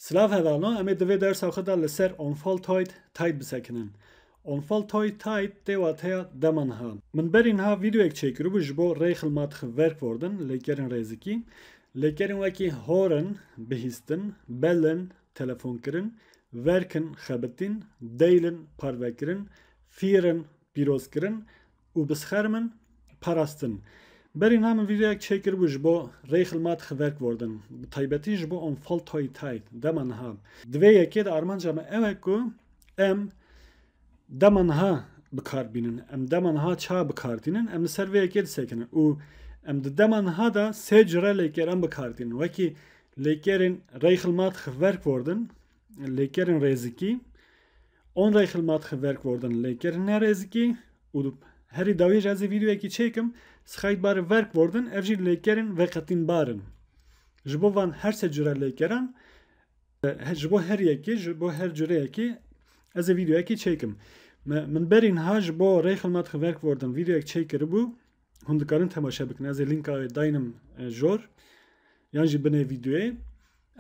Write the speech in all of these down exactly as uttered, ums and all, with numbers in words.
Silav hevalno, em ê di vê dersa xwe de li ser Onfallzeit-Zeit bisekinin. Onfallzeit-Zeit tê wateya dema niha. Min berî niha vîdeoyek çêkiribû ji bo Regelmäßig Werkworden, lêkerên rêzikî. Lêkerên wekî hören, bihîstin, bellen, telefonkirin, werken, xebitîn, deelen, parvekirin, fieren, pîrozkirin, û beschermen, parastin. Berî niha min vîdeoyek çêkiribû ji bo Regelmäßig Werkworden, bi taybetî ji bo Onfallzeit-Zeit, dema niha. Di vê yekê de armanca me ew e ku em dema niha bi kar bînin. Em dema niha çawa bi kar tînin? Em li ser vê yekê disekinin. Û em di dema niha de sê cure lêkeran bi kar tînin. Wekî lêkerên Regelmäßig Werkworden, lêkerên rêzikî, Onregelmäßig Werkworden, lêkerên nerêzikî, û herî dawiyê jî ez ê vîdeoyekî çêkim, Streitbare Werkworden, ev jî lêkerên veqetînbar in. Ji bo van her sê cure lêkeran, e, he-, ji bo her yekê, ji bo her cureyekê ez ê vîdeoyekî çêkim. Me, min berî niha ji bo Regelmäßig Werkworden vîdeoyek çêkiribû, hûn dikarin temaşe bikin. Ez ê lînka wê daynim, e, jor, yan jî binê vîdeoyê.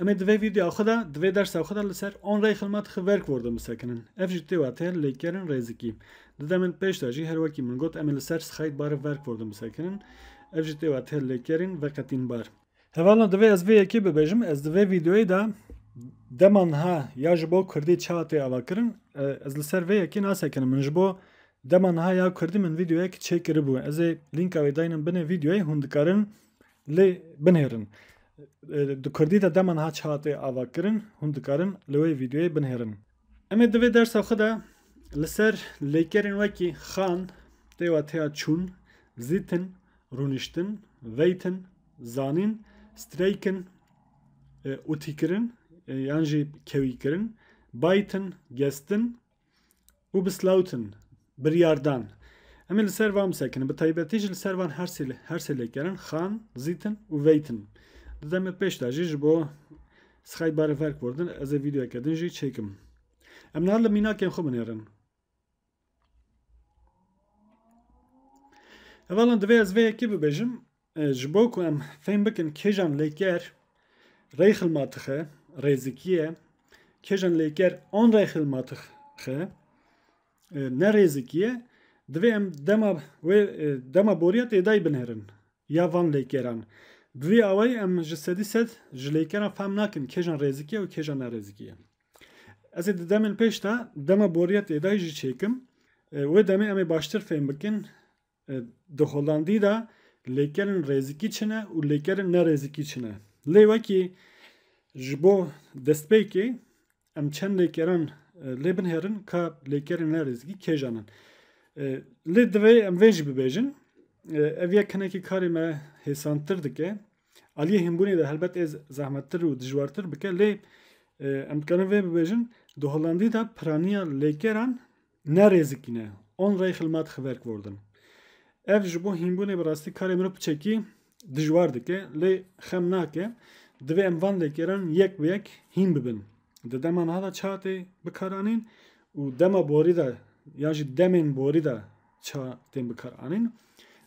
Em ê di vê vîdeoya xwe de, di vê dersa xwe de li ser Onregelmäßig Werkworden bisekinin. Ev jî tê wateya lêkerên rêzikî. Di demên pêş de jî her wekî min got, em ê li ser Streitbare Werkworden bisekinin. Ev jî tê wateya lêkerên veqetînbar. Hevalno, divê ez vê yekê bibêjim, ez di vê vîdeoyê de dema niha ya ji bo kurdî çawa tê avakirin, e, ez li ser vê yekê nasekinim. Min ji bo dema niha ya kurdî min vîdeoyek çêkiribû. Ez ê lînka wê daynim binê vîdeoyê, hûn dikarin lê binêrin. E, di kurdî de dema niha çawa tê avakirin, hûn dikarin li wê vîdeoyê binêrin. Em ê di vê dersa xwe de li ser lêkerên wekî gaan, tê wateya çûn, zîtin, rûniştin, veytin, zanîn, streykin, e, ûtîkirin, e, yan jî kewîkirin, baytin, gestin û bislawtin, biryardan. Em ê li ser van bisekinin. Bi taybetî jî li ser van her sê, her sê lêkerin, gaan, zîtin û veytin. Di demê pêş de jî ji bo Streitbare Werkworden ez ê vîdeoyeke din jî çêkim. Em niha li mînakên xwe binêrin. Hevalno, divê ez vê yekê bibêjim, e, ji bo ku em fêm bikin kêjan lêker Regelmäßig e, rêzikî ye, kêjan lêker Onregelmäßig e, e, ne rêzikî ye, divê em dema wê, e, dema boriya têdayî binêrin. Ya van lêkeran. Bi vî awayî em ji sedî sed ji lêkeran fehm nakin kêjan rêzikî ye û kêjan ne rêzikî ye. Ez ê di demên pêş de dema boriya têdayî jî çêkim. E, wê demê em ê baştir fêm bikin. E, di Holandî de lêkerên rêzikî çi ne û lêkerên nerêzikî çi ne. Lê wekî ji bo destpêkê em çend lêkeran, e, lê binêrin ka lêkerên nerêzikî kêjan in. E, lê divê em vê jî bibêjin. E, ev yek hinekî karê me hêsantir dike. Aliyê hînbûnê de helbet ê zehmettir û dijwartir bike, lê, e, em dikarin vê bibêjin, di Holandî de piraniya lêkeran ne rêzikî ne, Onregelmäßig Werkworden. Ev ji bo hînbûnê bi rastî karê mirov piçekî dijwar dike, lê xem nake, divê em van lêkeran yek bi yek hîn bibin. Di dema niha de ça tê bikaranîn û dema borî de, yan jî demên borî de ça tên bikaranîn,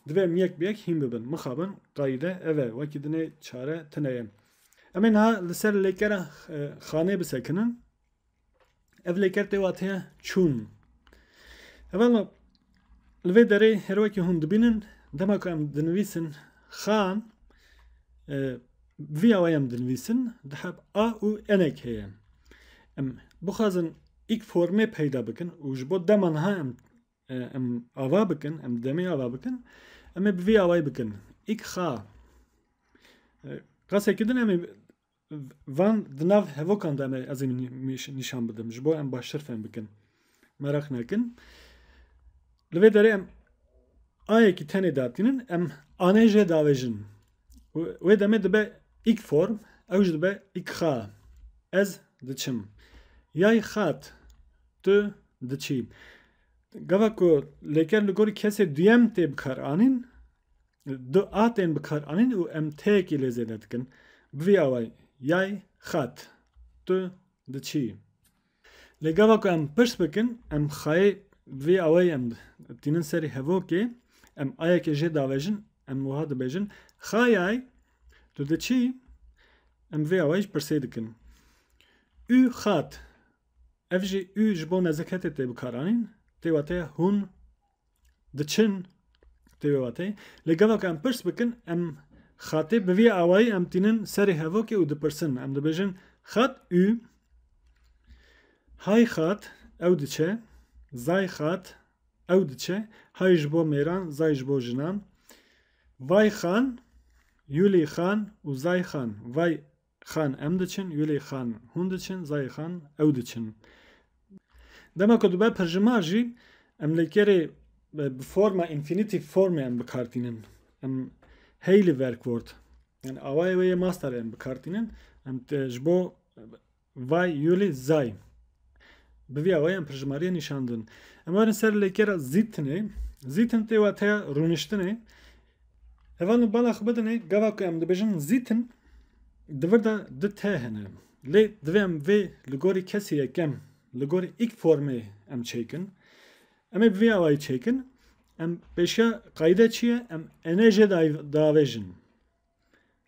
divê em yek bi yek hîn bibin. Mixabin qayîde ev e, wekî dinê çare tune ye. Em ê niha li ser lêkera, e, xanê bisekinin. Ev lêker tê wateya çûn. Hevalno, li vê derê her wekî hûn dibînin, dema ku em dinivîsin xan, e, vî awayî em dinivîsin, di heb a û enek heye. Em bixwazin îk formê peyda bikin û ji bo dema niha em, e, em ava bikin, em demê ava bikin, em ê bi vî awayî bikin. Îk xa. E, qasekî din em ê van di nav hevokan de em ê, ez ê min nîş-, nîşan bidim, ji bo em baştir fêm bikin. Meraq nekin. Li vê derê em ayekî tenê datînin, em anê jê davêjin. Wê demê dibe îk form, ew jî dibe îk xa. Ez diçim. Yay xat, tu diçî. Gava ku lêker li gorî kesê duyem tê bikaranîn, du a tên bikaranîn û em têyekî lê zêde dikin. Bi vî awayî, yay xat, tu diçî. Lê gava ku em pirs bikin, em xayê bi vî awayî em tînin serî hevokê, em ayekê jê davêjin, em wiha dibêjin, xayay, tu diçî, em vê awayî ji pirsê dikin. Ü xat. Ev jî ü ji bo nezaketê tê bikaranîn. Tê wateya hûn diçin. Tê wê wateyê. Lê gava ku em pirs bikin, em xatê bi vî awayî em tînin serê hevokê û dipirsin. Em dibêjin xat ü, hay xat, ew diçe, zay xat, ew diçe, hay ji bo mêran, zay ji bo jinan. Vay xan, yulî xan û zay xan. Vay xan, em diçin, yulî xan, hûn diçin, zay xan, ew diçin. Dema ku dibe pirjimar jî, em lêkerê, e, bi forma infinitive formê em bi kar tînin. Em heyli Verkwort. Yani awayê wê yê master em bi kar tînin. Em te, ji bo, e, vay, yulî, zay. Bi vî awayî em pirjimariyê nîşan din. Em werin ser lêkera zîtinê. Zîtin tê wateya rûniştinê. Hevalno bala xwe bidinê, gava ku em dibêjin zîtin, di vir de du T hene. Lê divê em vê li gorî kesê yekem, li gorî ilk formê em çêkin. Em ê bi vî awayî çêkin. Em pêşiya qayde çi ye? Em N J day-, davêjin.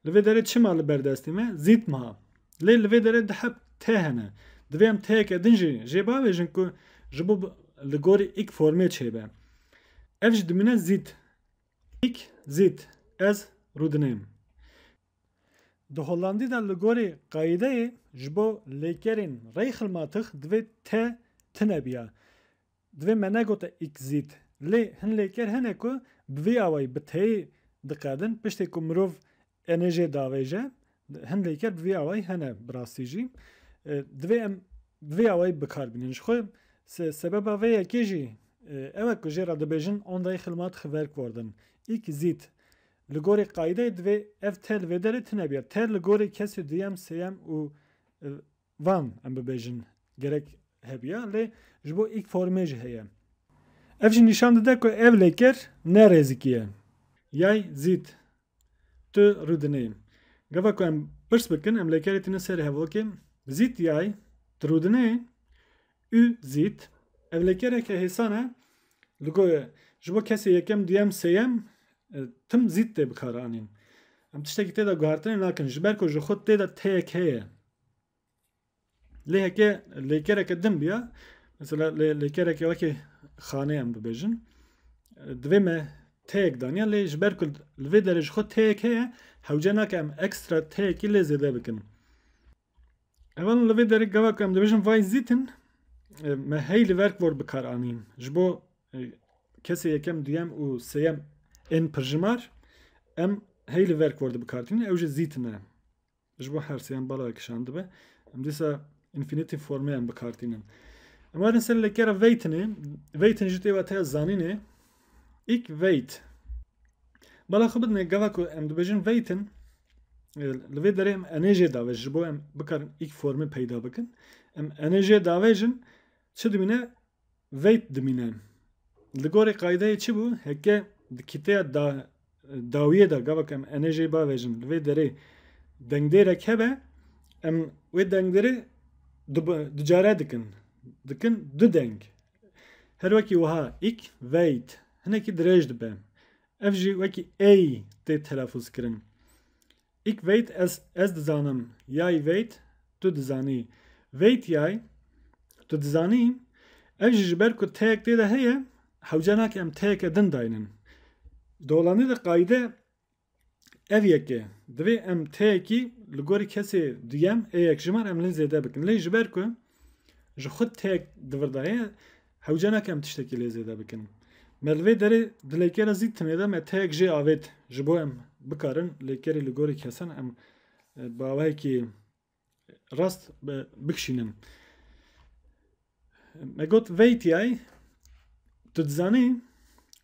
Li vê derê çima li ber destê me? Zît ma. Lê li vê derê du heb T hene. Divê em T'yeke din jî jê bavêjin ku ji bo bi-, li gorî ilk formê çêbe. Ev jî dimîne zît. Ik zît. Ez rûdinêm. Di Hollandî de li gorî qaîdeyê ji bo lêkerên regelmatig divê T tune biya. Divê me negote ik zît. Lê hin lêker hene ku bi vî awayî bi T'yê diqedin. Piştê ku mirov N J davêje, hin lêker bi vî awayî hene bi rastî jî. E, divê em bi vî awayî bi kar bînin. Ji xwe se-, sebeba vê yekê jî, e, ew e ku jê re dibêjin on regelmatige Verkwort. Ik zît. Li gorî qaîdeyê divê ev T li vê derê tune biya. T li gorî kesê duyem, sêyem û, e, van em bibêjin gerek hebiya, lê ji bo ilk formê jî heye. Ev jî nîşan dide ku ev lêker ne rêzikî ye. Yay zît. Tu rûdinê. Gava ku em pirs bikin, em lêkerê tînin serê hevokê. Zît yay, tu rûdinê. Ü zît. Ev lêkereke hêsan e. Li go-, ji bo kesê yekem, duyem, sêyem, e, tim zît tê bikaranîn. Em tiştekî tê de guhertinê nakin. Ji ber ku ji xwe tê de T'yek heye. Lê heke lêkereke din biya, mesela lê-, lêkereke wekî xanê em bibêjin, divê me T'yek daniya, lê ji ber ku li vê derê ji xwe T'yek heye, hewce nake em ekstra T'yekî lê zêde bikin. Hevalno li vê derê gava ku em dibêjin vay zîtin, e, me heyli Verkwort bi kar anîn. Ji bo, e, kesê yekem, duyem û sêyem ên pirjimar em heyli Verkwort bi kar tînin, ew jî zîtin e. Ji bo her sêyan bala kişandibe. Em dîsa infinitive formê em bi kar tînin. Em werin ser lêkera weten. Weten jî tê wateya zanînê. Ik weet. Bala xwe bidinê, gava ku em dibêjin weten, e, li vê derê em N J davêjin, ji bo em bikarin ilk formê peyda bikin. Em N J davêjin, çi dimîne? Weet dimîne. Li gorî qaydeyê çi bû? Heke di kîteya da-, dawiyê de, gava ku em N J bavêjin, li vê derê dengdêrek hebe, em wê dengdêrê du, du care dikin. Dikin du deng. Her wekî wiha, ik, weet. Hinekî dirêj dibe. Ev jî wekî ey tê telafûz kirin. Ik weet, ez, ez dizanim. Yay weet, tu dizanî. Weet yay, tu dizanî. Ev jî ji ber ku T'yek tê de heye, hewce nake em T'yeke din daynin. Di Holandî de qayde ev yek e. Divê em T'yekî li gorî kesê duyem, ê yekjimar, em lê zêde bikin. Lê ji ber ku ji xwe T'yek di vir de heye, hewce nake em tiştekî lê zêde bikin. Me li vê derê di lêkera zîtinê de me T'yek jê avêt, ji bo em bikarin lêkerê li gorî kesan em, e, bi awayekî rast bi-, bikişînin. Me got, weet yay, tu dizanî,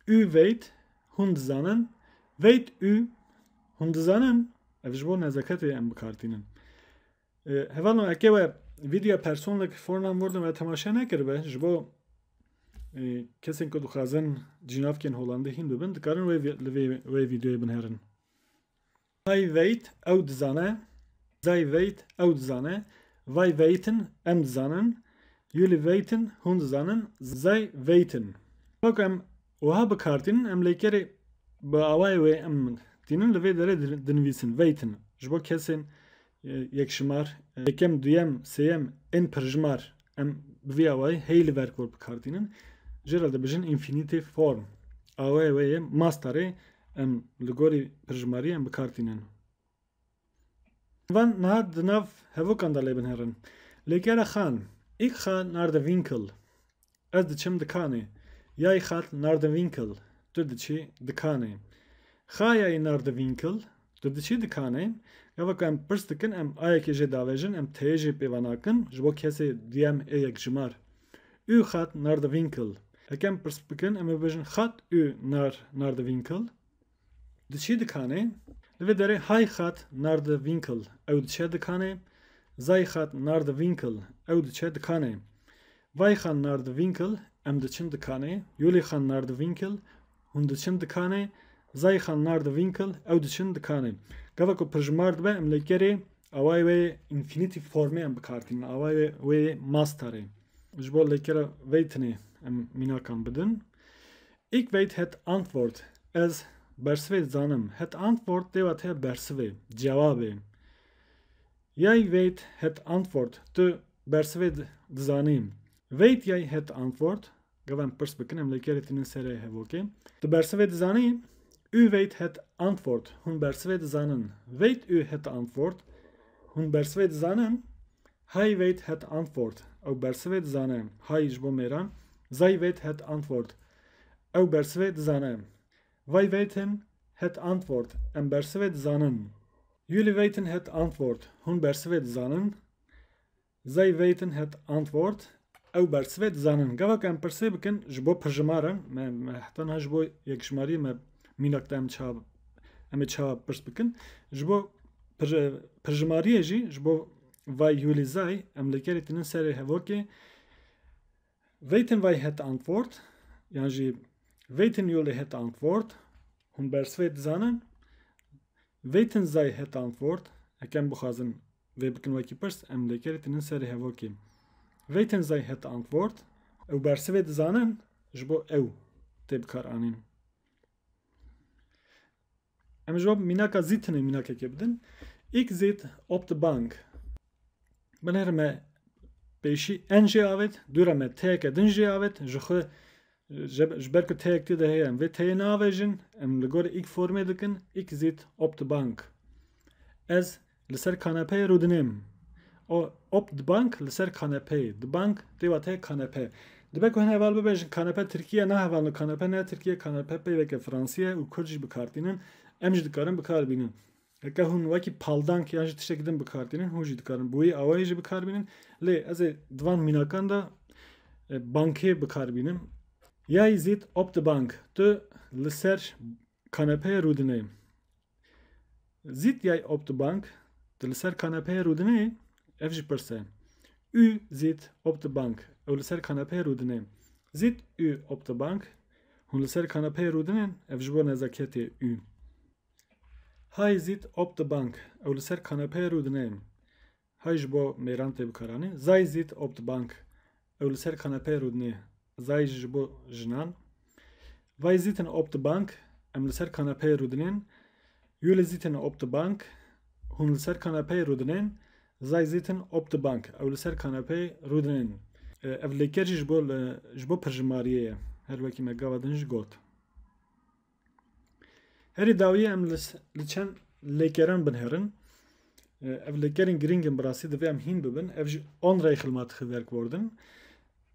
ü weet, hûn dizanin, weet ü, hûn dizanin, ev ji bo nezaketê em bi kar tînin. E, hevalno, heke we vîdeo personlik vornaam worden we temaşe nekiribe, ji bo, e, kesên ku dixwazin cînavkên Holandî hîn bibin, dikarin wê vî-, li vê, wê vîdeoyê binherin. Hij weet, ew dizane. Zij weet, ew dizane. Wij weten, em dizanin. Jullie weten, hûn dizanin. Zij weten. Wek em wiha bi kar tînin, em lêkerê bi awayê wê em tînin, li vê derê di-, dinivîsin. Weten. Ji bo kesên e, yekjimar, e, yekem, duyem, sêyem, ên pirjimar em bi vî awayî heyî li verkor bi kar tînin. Jê re dibêjin infinitive form. Awayê wê yê mastarê em li gorî pirjimarî em bi kar tînin. Van niha di nav hevokan de lê binêrin. Lêkere Xan, ik ga naar de winkel. Ez diçim dikanê. Jij gaat naar de winkel. Tu diçî dikanê. Ga jij naar de winkel? Tu diçî dikanê? Gava ku em pirs dikin, em ayekê jê davêjin, em teyê jê pê ve nakin, ji bo kesê duyem ê yekjimar. U gaat naar de winkel. Heke em pirs bikin, em ê bibêjin, gaat u naar, naar de winkel? Diçî dikanê? Li vê derê hij gaat naar de winkel. Ew diçe dikanê. Zij gaat naar de winkel. Ew diçe dikanê. Wij gaan naar de winkel. Em diçin dikanê. Jullie gaan naar de winkel. Hûn diçin dikanê. Zij gaan naar de winkel. Ew diçin dikanê. Gava ku pirjimar dibe, em lêkerê awayê wê infinitive formê em bi kar tînin. Awayê wê mastarê. Ji bo lêkera weytinê em mînakan bidin. Ik weet het antwoord. Ez bersivê dizanim. Het antwoord tê wateya bersivê, cewabê. Jij weet het antwoord. Tu bersivê di-, dizanî. Weet jij het antwoord? Gava em pirs bikin, em lêkerê tînin serê hevokê. Tu bersivê dizanî? U weet het antwoord. Hûn bersivê dizanin. Weet u het antwoord? Hûn bersivê dizanin? Hij weet het antwoord. Ew bersivê dizane. Hij ji bo mêran. Zij weet het antwoord. Ew bersivê dizane. Wij weten het antwoord. Em bersivê dizanin. Jullie weten het antwoord. Hûn bersivê dizanin. Zij weten het antwoord. Ew bersivê dizanin. Gava ku em pirsê bikin, ji bo pirjimar e, me, me heta niha ji bo yekjimariyê me mînak de em çawa, em ê çawa pirs bikin. Ji bo pir-, pirjimariyê jî, ji bo wij, jullie, zij, em lêkerê tînin serê hevokê. Weten wij het antwoord? Yan jî weten jullie het antwoord? Hûn bersivê dizanin? Weten zij het antwoord? Heke em bixwazin vê bikin wekî pirs, em lêkerê tînin serê hevokê. Weten zij het antwoord? Ew bersivê dizanin? Ji bo ew tê bikaranîn. Em ji bo mînaka zîtinê mînakekê bidin. Ik zit op de bank. Binêre me pêşî en jê avêt, dû re me teyeke din jê avêt, ji xwe, ji, ji ber ku teyek tê de heye, em vê teyê navêjin, em li gor ik formê dikin, ik zit op de bank. Ez li ser kanepeyê rûdinêm. O, op de bank, li ser kanepeyê. De bank tê wateyê kanepe. Dibe ku hin heval bibêjin kanepe Tirkiye, na hevalno, kanepe ne Tirkiye, kanepe peyveke Fransî ye û Kurd jî bi kar tînin. Em jî dikarin bi kar bînin. Heke hûn wekî paldank yan jî tiştekî din bi kar tînin, hûn jî dikarin bi wî awayî jî bi kar bînin. Lê ez ê di van mînakan de, e, bankê bi kar bînim. Jij zit op de bank. Tu li ser kanepeyê rûdinê. Zit jij op de bank? Tu li ser kanepeyê rûdinê? Ev jî pirs e. U zit op de bank. Ew li ser kanepeyê rûdinê. Zit u op de bank? Hûn li ser kanepeyê rûdinin? Ev ji bo nezaketê, u. Hij zit op de bank. Ew li ser kanepeyê rûdinê. Hij ji bo mêran tê bikaranîn. Zij zit op de bank. Ew li ser kanepeyê rûdinê. Zij ji bo jinan. Wij zitten op de bank. Em li ser kanepeyê rûdinên. Jullie zitten op de bank. Hûn li ser kanepeyê rûdinên. Zij zitten op de bank. Ew li ser kanepeyê rûdinên. E, ev lêker jî ji bo li, ji bo pirjimariyê ye. Her wekî me gava din jî got. Herî dawiyê em li s-, li çend lêkeran binêrin. E, ev lêkerên girîng in, bi rastî divê em hîn bibin. Ev jî Onregelmatige Werkwoorden.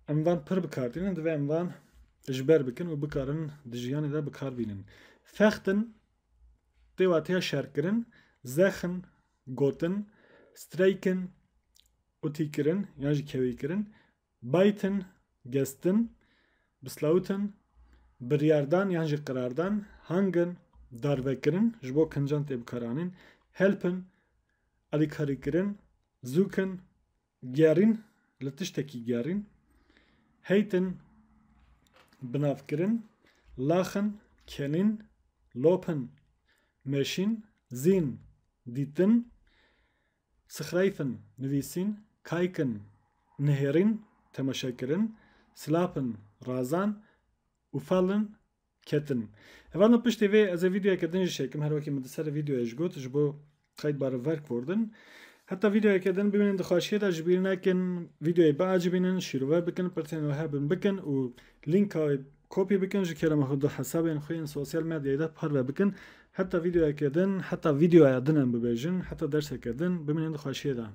Em van pir bi kar tînin, divê em van ji ber bikin û bikarin di jiyanê de bi kar bînin. Vechten, tê wateya şerkirin, zeggen, gotin, strijken, û tîkirin yan jî kewîkirin, bêjin, gestin, besluiten, biryardan yan jî qirardan, hangen, darvekirin, ji bo kincan tê bikaranîn, helpen, alîkarîkirin, suchen, gerîn, li tiştekî gerîn, heiten, binavkirin, lachen, kenîn, lopen, meşîn, sehen, dîtin, schrijven, nivîsîn, kijken, nihêrîn, temaşekirin, slapen, razan û fallen, ketin. Hevalno, piştî vê ez ê vîdeoyeke din jî çêkim, her wekî min di ser vîdeoyê jî got, ji bo qeyd bare Werkwoorden. Heta vîdeoyeke din bimînin di xweşiyê de, ji bîr nekin vîdeoyê biacibînin, şîrove bikin, pirsên we hebin bikin û lînka wê kopî bikin, ji kerema xwe di hesabên xwe yên sosyal medyayê de parve bikin. Heta vîdeoyeke din, heta vîdeoya din em bibêjin, heta derseke din bimînin di xweşiyê de.